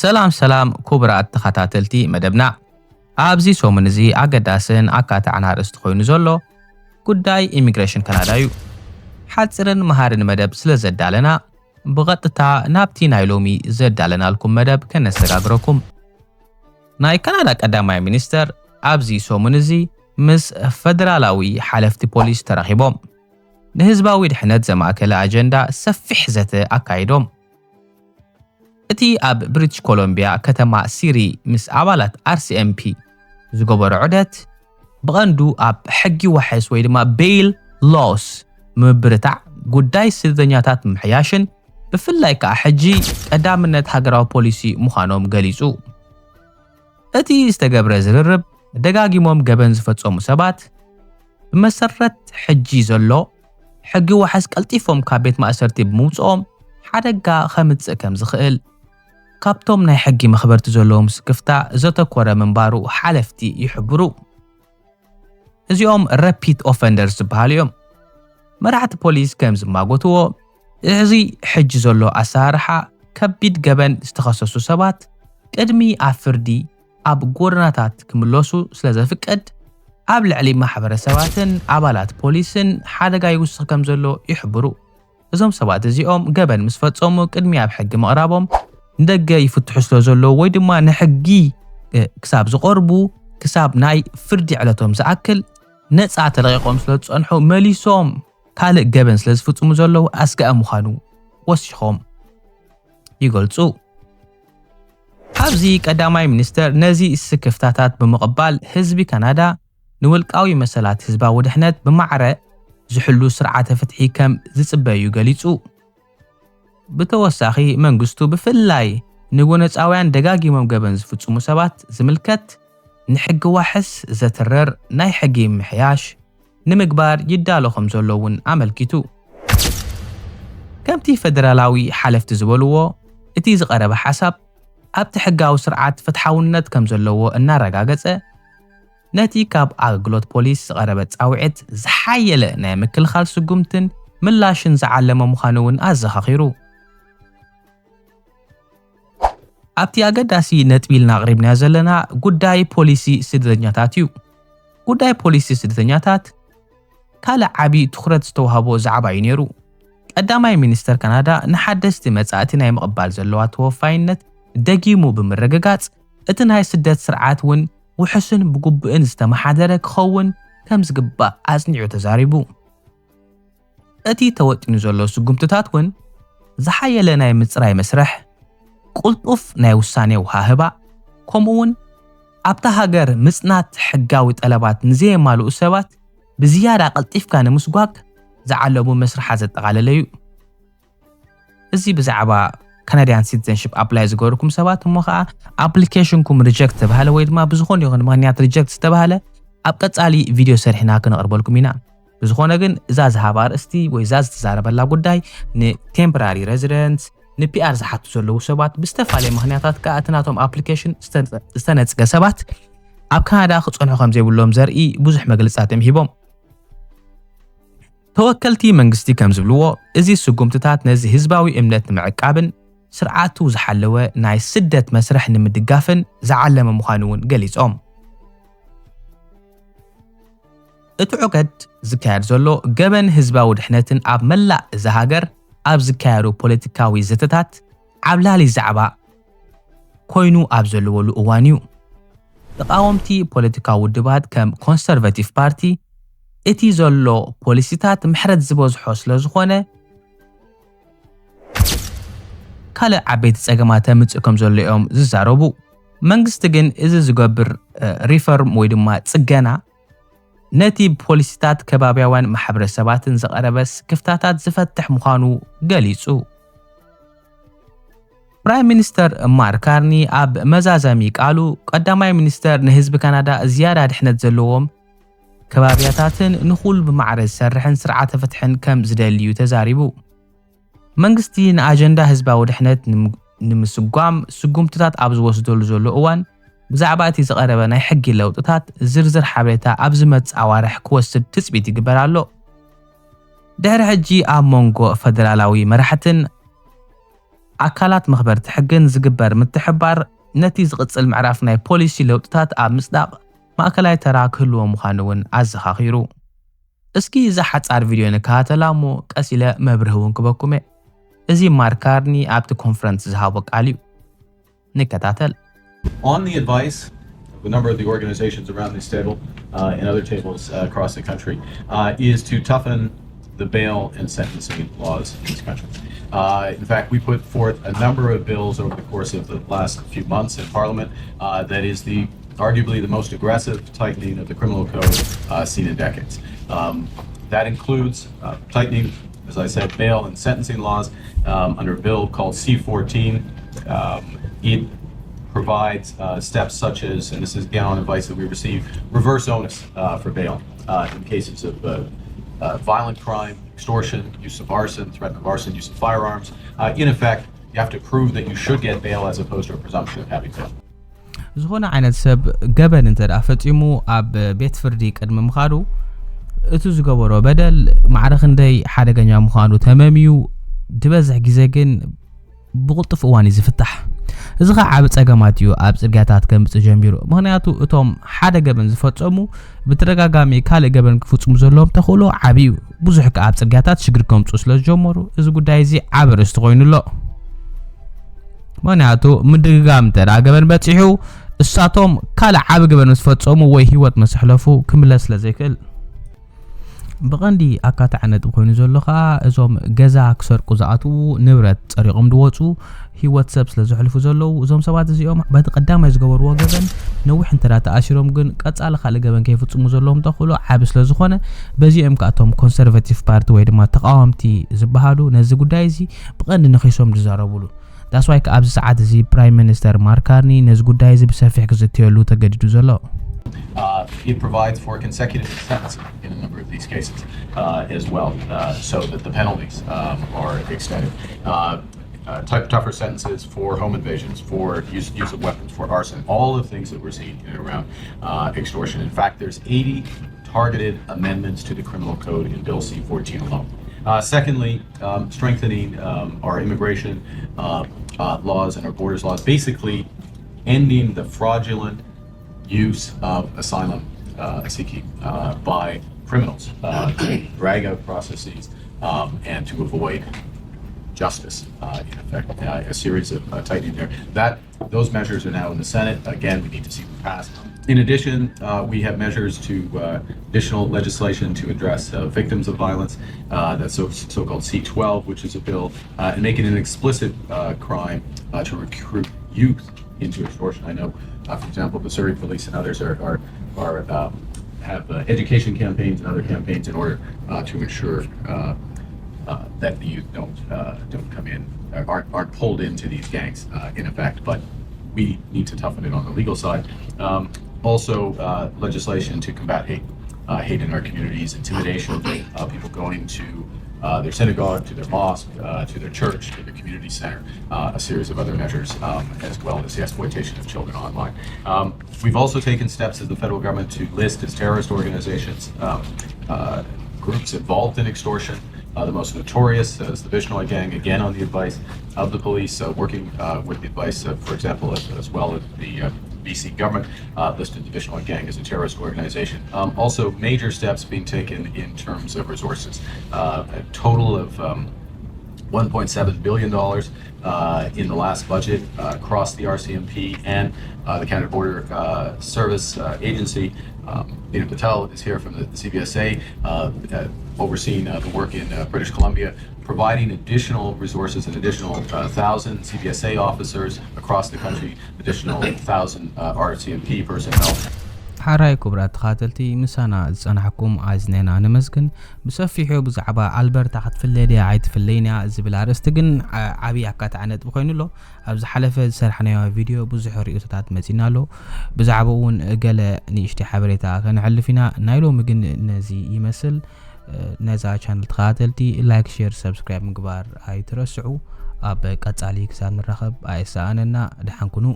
ሰላም ሰላም ክቡራት ተኸታተልቲ መደብና፣ ኣብዚ ሰሙን እዚ ኣገዳስን ኣካታዕን ኣርእስቲ ኮይኑ ዘሎ ጉዳይ ኢሚግሬሽን ካናዳ እዩ። ሓጺርን መሃርን መደብ ስለ ዘዳለና ብቐጥታ ናብቲ ናይ ሎሚ ዘዳለናልኩም መደብ ከነሰጋግረኩም። ናይ ካናዳ ቀዳማይ ሚኒስተር ኣብዚ ሰሙን እዚ ምስ ፈደራላዊ ሓለፍቲ ፖሊስ ተራኺቦም ንህዝባዊ ድሕነት ዘማእከለ ኣጀንዳ ሰፊሕ ዘተ ኣካይዶም። እቲ ኣብ ብሪቲሽ ኮሎምቢያ ከተማ ሲሪ ምስ ኣባላት ኣርሲኤምፒ ዝገበሮ ዑደት ብቐንዱ ኣብ ሕጊ ዋሕስ ወይ ድማ ቤይል ሎስ ምብርታዕ፣ ጉዳይ ስደተኛታት ምሕያሽን ብፍላይ ከኣ ሕጂ ቀዳምነት ሃገራዊ ፖሊሲ ምዃኖም ገሊጹ። እቲ ዝተገብረ ዝርርብ ደጋጊሞም ገበን ዝፈጸሙ ሰባት ብመሰረት ሕጂ ዘሎ ሕጊ ዋሕስ ቀልጢፎም ካብ ቤት ማእሰርቲ ብምውጽኦም ሓደጋ ከምጽእ ከም ዝኽእል ካብቶም ናይ ሕጊ መኽበርቲ ዘለዎም ስክፍታ ዘተኮረ ምንባሩ ሓለፍቲ ይሕብሩ። እዚኦም ረፒት ኦፈንደርስ ዝበሃሉ እዮም። መራሕቲ ፖሊስ ከም ዝማጎትዎ፣ እዚ ሕጂ ዘሎ ኣሰራርሓ ከቢድ ገበን ዝተኸሰሱ ሰባት ቅድሚ ኣብ ፍርዲ ኣብ ጎደናታት ክምለሱ ስለ ዘፍቅድ ኣብ ልዕሊ ማሕበረሰባትን ኣባላት ፖሊስን ሓደጋ ይውስኽ ከም ዘሎ ይሕብሩ። እዞም ሰባት እዚኦም ገበን ምስ ፈጸሙ ቅድሚ ኣብ ሕጊ ምቕራቦም ንደገ ይፍትሑ ስለ ዘለዉ ወይ ድማ ንሕጊ ክሳብ ዝቐርቡ ክሳብ ናይ ፍርዲ ዕለቶም ዝኣክል ነጻ ተለቒቖም ስለ ዝጸንሑ መሊሶም ካልእ ገበን ስለ ዝፍጽሙ ዘለዉ ኣስጋኢ ምዃኑ ወሲኾም ይገልጹ። ኣብዚ ቀዳማይ ሚኒስተር ነዚ ስክፍታታት ብምቕባል ህዝቢ ካናዳ ንውልቃዊ መሰላት ህዝባዊ ድሕነት ብማዕረ ዝሕሉ ስርዓተ ፍትሒ ከም ዝጽበዩ ገሊጹ። ብተወሳኺ መንግስቱ ብፍላይ ንጎነጻውያን ደጋጊሞም ገበን ዝፍጽሙ ሰባት ዝምልከት ንሕጊ ዋሕስ ዘትረር ናይ ሕጊ ምሕያሽ ንምግባር ይዳሎ ከም ዘሎ እውን ኣመልኪቱ። ከምቲ ፈደራላዊ ሓለፍቲ ዝበልዎ፣ እቲ ዝቐረበ ሓሳብ ኣብቲ ሕጋዊ ስርዓት ፍትሓውነት ከም ዘለዎ እናረጋገጸ፣ ነቲ ካብ ኣገልግሎት ፖሊስ ዝቐረበ ጻውዒት ዝሓየለ ናይ ምክልኻል ስጉምትን ምላሽን ዝዓለመ ምዃኑ እውን ኣዘኻኺሩ። ኣብቲ ኣገዳሲ ነጥቢ ኢልና ኣቕሪብናዮ ዘለና ጉዳይ ፖሊሲ ስደተኛታት እዩ። ጉዳይ ፖሊሲ ስደተኛታት ካልእ ዓቢ ትኹረት ዝተዋህቦ ዛዕባ እዩ ነይሩ። ቀዳማይ ሚኒስተር ካናዳ ንሓደስቲ መጻእቲ ናይ ምቕባል ዘለዋ ተወፋይነት ደጊሙ ብምርግጋጽ፣ እቲ ናይ ስደት ስርዓት እውን ውሑስን ብግቡእን ዝተመሓደረ ክኸውን ከም ዝግባእ ኣጽኒዑ ተዛሪቡ። እቲ ተወጢኑ ዘሎ ስጉምትታት እውን ዝሓየለ ናይ ምጽራይ መስርሕ፣ ቅልጡፍ ናይ ውሳኔ ውሃህባ፣ ከምኡ እውን ኣብታ ሃገር ምጽናት ሕጋዊ ጠለባት ንዘየማልኡ ሰባት ብዝያዳ ቀልጢፍካ ንምስጓግ ዝዓለሙ መስርሓት ዘጠቓለለ እዩ። እዚ ብዛዕባ ካናድያን ሲቲዘንሽፕ ኣፕላይ ዝገበርኩም ሰባት እሞ ከዓ ኣፕሊኬሽንኩም ሪጀክት ዝተባሃለ ወይ ድማ ብዝኾነ ይኹን ምኽንያት ሪጀክት ዝተባሃለ ኣብ ቀጻሊ ቪድዮ ሰሪሕና ክነቕርበልኩም ኢና። ብዝኾነ ግን እዛ ዝሃባ ኣርእስቲ ወይ እዛ ዝተዛረበላ ጉዳይ ንቴምፖራሪ ሬዚደንስ ንፒኣር ዝሓቱ ዘለዉ ሰባት ብዝተፈላለየ ምኽንያታት ከዓ እቲ ናቶም ኣፕሊኬሽን ዝተነጽገ ሰባት ኣብ ካናዳ ክጸንሑ ከም ዘይብሎም ዘርኢ ብዙሕ መግለጻት እዮም ሂቦም። ተወከልቲ መንግስቲ ከም ዝብልዎ፣ እዚ ስጉምትታት ነዚ ህዝባዊ እምነት ንምዕቃብን ስርዓቱ ዝሓለወ ናይ ስደት መስርሕ ንምድጋፍን ዝዓለመ ምዃኑ እውን ገሊጾም። እቲ ዑገድ ዝካየድ ዘሎ ገበን ህዝባዊ ድሕነትን ኣብ መላእ እዛ ሃገር ኣብ ዝካየዱ ፖለቲካዊ ዘተታት ዓብላሊ ዛዕባ ኮይኑ ኣብ ዘለወሉ እዋን እዩ። ተቓወምቲ ፖለቲካዊ ውድባት ከም ኮንሰርቫቲቭ ፓርቲ እቲ ዘሎ ፖሊሲታት ምሕረት ዝበዝሖ ስለ ዝኾነ ካልእ ዓበይቲ ጸገማት ተምጽእ ከም ዘሎ እዮም ዝዛረቡ። መንግስቲ ግን እዚ ዝገብር ሪፈርም ወይ ድማ ጽገና ነቲ ብፖሊሲታት ከባብያውያን ማሕበረሰባትን ዝቐረበ ስክፍታታት ዝፈትሕ ምዃኑ ገሊጹ። ፕራይም ሚኒስተር ማርክ ካርኒ ኣብ መዛዘሚ ቃሉ፣ ቀዳማይ ሚኒስተር ንህዝቢ ካናዳ ዝያዳ ድሕነት ዘለዎም ከባብያታትን ንኹሉ ብማዕረ ዝሰርሕን ስርዓተ ፍትሕን ከም ዝደልዩ ተዛሪቡ። መንግስቲ ንኣጀንዳ ህዝባዊ ድሕነት ንምስጓም ስጉምትታት ኣብ ዝወስደሉ ዘሎ እዋን፣ ብዛዕባ እቲ ዝቐረበ ናይ ሕጊ ለውጥታት ዝርዝር ሓበሬታ ኣብ ዝመጽእ ኣዋርሕ ክወስድ ትጽቢት ይግበር ኣሎ። ድሕሪ ሕጂ ኣብ መንጎ ፈደራላዊ መራሕትን ኣካላት መኽበርቲ ሕግን ዝግበር ምትሕባር ነቲ ዝቕጽል ምዕራፍ ናይ ፖሊሲ ለውጥታት ኣብ ምጽዳቕ ማእከላይ ተራ ክህልዎ ምዃኑ እውን ኣዘኻኺሩ። እስኪ እዛ ሓጻር ቪድዮ ንከታተላ እሞ ቀስ ኢለ መብርሂ እውን ክበኩም እየ። እዚ ማርክ ካርኒ ኣብቲ ኮንፈረንስ ዝሃቦ ቃል እዩ። ንከታተል። On the advice of a number of the organizations around this table uh, and other tables uh, across the country uh, is to toughen the bail and sentencing laws in this country. Uh, in fact, we put forth a number of bills over the course of the last few months in Parliament uh, that is the arguably the most aggressive tightening of the criminal code uh, seen in decades. Um, that includes uh, tightening, as I said, bail and sentencing laws um, under a bill called C fourteen. Um, it provides uh, steps such as, and this is again on advice that we received, reverse onus uh, for bail uh, in cases of uh, uh, violent crime, extortion, use of arson, threat of arson, use of firearms. Uh, in effect, you have to prove that you should get bail as opposed to a presumption of having bail. ዝኾነ ዓይነት ሰብ ገበን እንተ ደኣ ፈጺሙ ኣብ ቤት ፍርዲ ቅድሚ ምኻዱ እቲ ዝገበሮ በደል ማዕረ ክንደይ ሓደገኛ ምዃኑ ተመምዩ፣ ዝበዝሕ ግዜ ግን ብቕልጡፍ እዋን እዩ ዝፍታሕ። እዚ ኸዓ ዓቢ ጸገማት እዩ ኣብ ጽርግያታት ከምጽእ ጀሚሩ። ምኽንያቱ እቶም ሓደ ገበን ዝፈጸሙ ብተደጋጋሚ ካልእ ገበን ክፍጽሙ ዘለዎም ተኽእሎ ዓቢ እዩ። ብዙሕ ከኣ ኣብ ጽርግያታት ሽግር ከምጽኡ ስለ ዝጀመሩ እዚ ጉዳይ እዚ ዓቢ ኣርእስቲ ኮይኑ ኣሎ። ምኽንያቱ ምድግጋም እንተ ደኣ ገበን በጺሑ እሳቶም ካልእ ዓቢ ገበን ምስ ፈጸሙ ወይ ህይወት ምስ ኣሕለፉ ክምለስ ስለ ዘይክእል። ብቐንዲ ኣካታዒ ነጥቢ ኮይኑ ዘሎ ኸኣ እዞም ገዛ ክሰርቁ ዝኣትዉ ንብረት ጸሪቖም ዝወጹ ህይወት ሰብ ስለ ዘሕልፉ ዘለዉ እዞም ሰባት እዚኦም በቲ ቀዳማይ ዝገበርዎ ገበን ነዊሕ እንተ ተኣሲሮም ግን ቀጻሊ ካልእ ገበን ከይፍጽሙ ዘለዎም ተኽእሎ ዓቢ ስለ ዝኾነ በዚኦም ከኣ እቶም ኮንሰርቫቲቭ ፓርቲ ወይ ድማ ተቓወምቲ ዝበሃሉ ነዚ ጉዳይ እዚ ብቐንዲ ነኺሶም ዝዛረቡሉ። ዳስዋይ ከኣ ኣብዚ ሰዓት እዚ ፕራይም ሚኒስተር ማርክ ካርኒ ነዚ ጉዳይ እዚ ብሰፊሕ ክዝትየሉ ተገዲዱ ዘሎ። Uh, it provides for consecutive sentences in a number of these cases uh, as well, uh, so that the penalties um, are extended. Uh, uh, t- tougher sentences for home invasions, for use, use of weapons, for arson, all of the things that we're seeing in and around uh, extortion. In fact, there's eighty targeted amendments to the criminal code in Bill C fourteen alone. Uh, secondly, um, strengthening um, our immigration uh, uh, laws and our borders laws, basically ending the fraudulent use of asylum uh, seeking uh, by criminals uh, to drag out processes um, and to avoid justice, uh, in effect, uh, a series of uh, tightening there. That those measures are now in the Senate. Again, we need to see them passed. In addition, uh, we have measures to uh, additional legislation to address uh, victims of violence. Uh, that's so, so-called C twelve, which is a bill, uh, and making an explicit uh, crime uh, to recruit youth into extortion. I know, uh, for example, the Surrey police and others are are, are um, have uh, education campaigns and other campaigns in order uh, to ensure uh, uh, that the youth don't uh, don't come in, aren't, aren't pulled into these gangs uh, in effect. But we need to toughen it on the legal side. Um, also, uh, legislation to combat hate, uh, hate in our communities, intimidation, uh, people going to uh, their synagogue, to their mosque, uh, to their church, to their community center, uh, a series of other measures, um, as well as the exploitation of children online. Um, we've also taken steps as the federal government to list as terrorist organizations um, uh, groups involved in extortion. Uh, the most notorious uh, is the Bishnoy gang, again on the advice of the police, uh, working uh, with the advice, of, for example, as, as well as the uh, B C government, uh, listed the Bishnoy gang as a terrorist organization. Um, also, major steps being taken in terms of resources. Uh, a total of um, one point seven billion dollars uh, in the last budget uh, across the R C M P and uh, the Canada Border uh, Service uh, Agency. Um, Nina Patel is here from the, the C B S A, uh, uh, overseeing uh, the work in uh, British Columbia, providing additional resources, an additional uh, thousand C B S A officers across the country, additional thousand uh, R C M P personnel. ሓራይ ክቡራት ተኻተልቲ፣ ምሳና ዝጸናሕኩም ኣዝነና ነመስግን። ብሰፊሑ ብዛዕባ ኣልበርታ ክትፍለ ድያ ኣይትፍለይን እያ ዝብል ኣርእስቲ ግን ዓ- ዓብዪ ኣካታዒ ነጥቢ ኮይኑ ኣሎ። ኣብ ዝሓለፈ ዝሰርሕናዮ ቪድዮ ብዙሕ ርእይቶታት መጺና ኣሎ። ብዛዕባኡ እውን ገለ ንእሽተይ ሓበሬታ ከነሕልፍ ኢና። ናይ ሎሚ ግን ነዚ ይመስል። ነዛ ቻነል ተኸታተልቲ ላይክ፣ ሼር፣ ሰብስክራይብ ምግባር ኣይትረስዑ። ኣብ ቀጻሊ ክሳብ ንራኸብ ኣይሰኣነና። ደሓን ኩኑ።